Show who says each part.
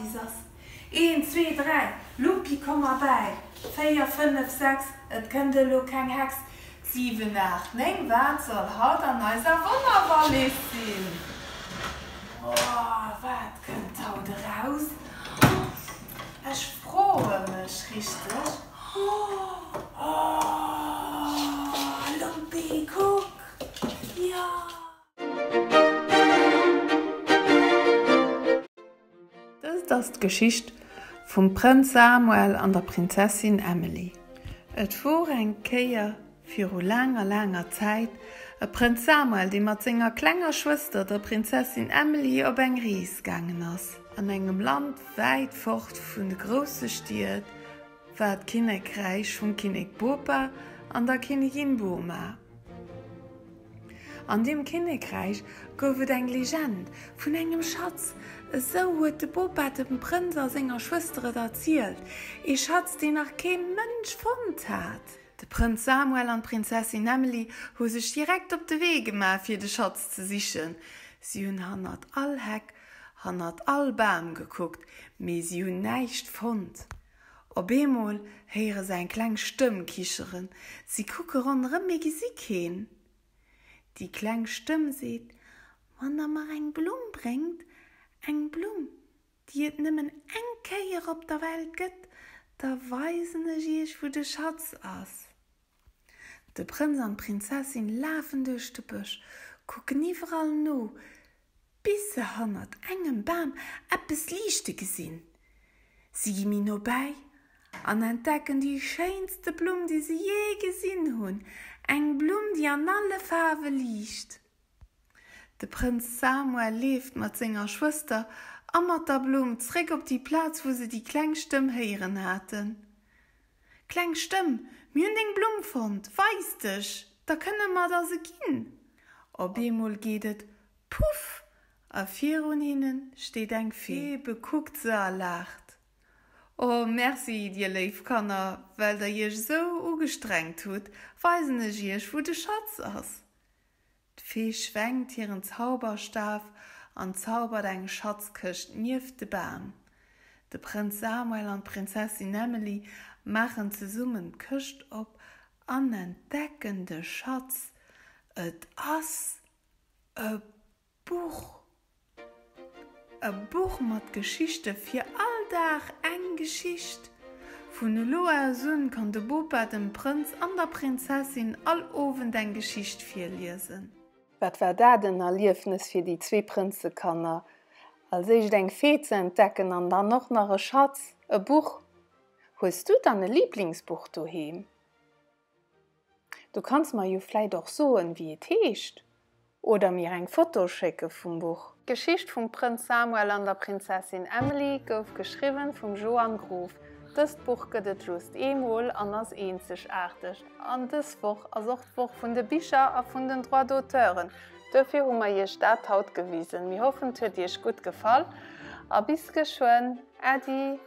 Speaker 1: Wallis ass. Een, zwee, dräi, Lumpi komm erbäi! Véier, fënnef, sechs, et kënnt elo keng Hex! Siwen, aacht, néng, wat soll haut an eiser Wonnerwallis sinn? Oh, wat kënnt haut eraus? Ech froe mech richteg. Oh, Lumpi, kuck! Jo! Dëst ass d'Geschicht vum Prënz Samuel an der Prinzessin Emily. Et wor eng Kéier, viru laanger, laanger Zäit, e Prënz Samuel, dee mat senger klenger Schwëster, der Prinzessin Emily, op eng Rees gaangen ass. An engem Land wäit fort vun de grousse Stied war d'Kinnekräich vum Kinnek Bopa an der Kinnigin Boma. An deem Kinnekräich gouf et eng Legend vun engem Schatz, esou huet de Bopa dem Prënz a senger Schwëster et erzielt, ee Schatz, deen nach kee Mënsch fonnt hat. De Prënz Samuel an d'Prinzessin Emily hu sech direkt op de Wee gemaach, fir de Schatz ze sichen. Si hunn hannert all Heck, hannert all Bam gekuckt, mee si hunn näischt fonnt. Op eemol héiere se eng kleng Stëmm kicheren. Si kucke ronderëm, mee gesi keen. Déi kleng Stëmm seet, Wann der mer eng Blumm bréngt, eng Blumm, déi et nëmmen eng Kéier op der Welt gëtt, da weisen ech iech, wou de Schatz ass. De Prënz an d'Prinzessin lafen duerch de Bësch, kucken iwwerall no, bis se hannert engem Bam eppes liichte gesinn. Si gi méi no bäi an entdecken déi schéinste Blumm, déi se jee gesinn hunn, eng Blumm, déi an alle Faarwe liicht. De Prënz Samuel leeft mat senger Schwëster a mat der Blumm zréck op déi Plaz, wou se déi kleng Stëmm héieren haten. Kleng Stëmm, mir hunn deng Blumm fonnt, weis dech, da kënne mer der se ginn! Op eemol geet et Puff! a virun hinne steet eng Fee, bekuckt se a laacht. Oh, merci, dir léif Kanner, well der iech esou ugestrengt hutt, weisen ech iech, wou de Schatz ass. D'Fee schwenkt hiren Zauberstaf an zaubert eng Schatzkëscht nieft de Bam. De Prënz Samuel an d'Prinzessin Emily maachen zesummen d'Këscht op an entdecken de Schatz. Et ass e Buch! E Buch mat Geschichte fir all Dag eng Geschicht. Vun elo aus un kann de Bopa dem Prënz an der Prinzessin all Owend eng Geschicht virliesen. Wat war dat en Erliefnes fir déi zwee Prënzekanner, als éischt eng Fee ze entdecken an dann och nach e Schatz, e Buch. Hues du dann e Liblingsbuch doheem? Du kanns mer jo vläit och soen, wéi et heescht, oder mir eng Foto schécke vum Buch. D'Geschicht vum Prënz Samuel an der Prinzessin Emily gouf geschriwwen vum Joanne Grof. Dëst Buch gëtt et just eemol an ass eenzegaarteg. An dës Woch ass och d'Woch vun de Bicher a vun den Droits d'auteuren. Duerfir hu mer iech dat haut gewisen. Mir hoffen, et huet iech gutt gefall a bis geschwënn. Äddi!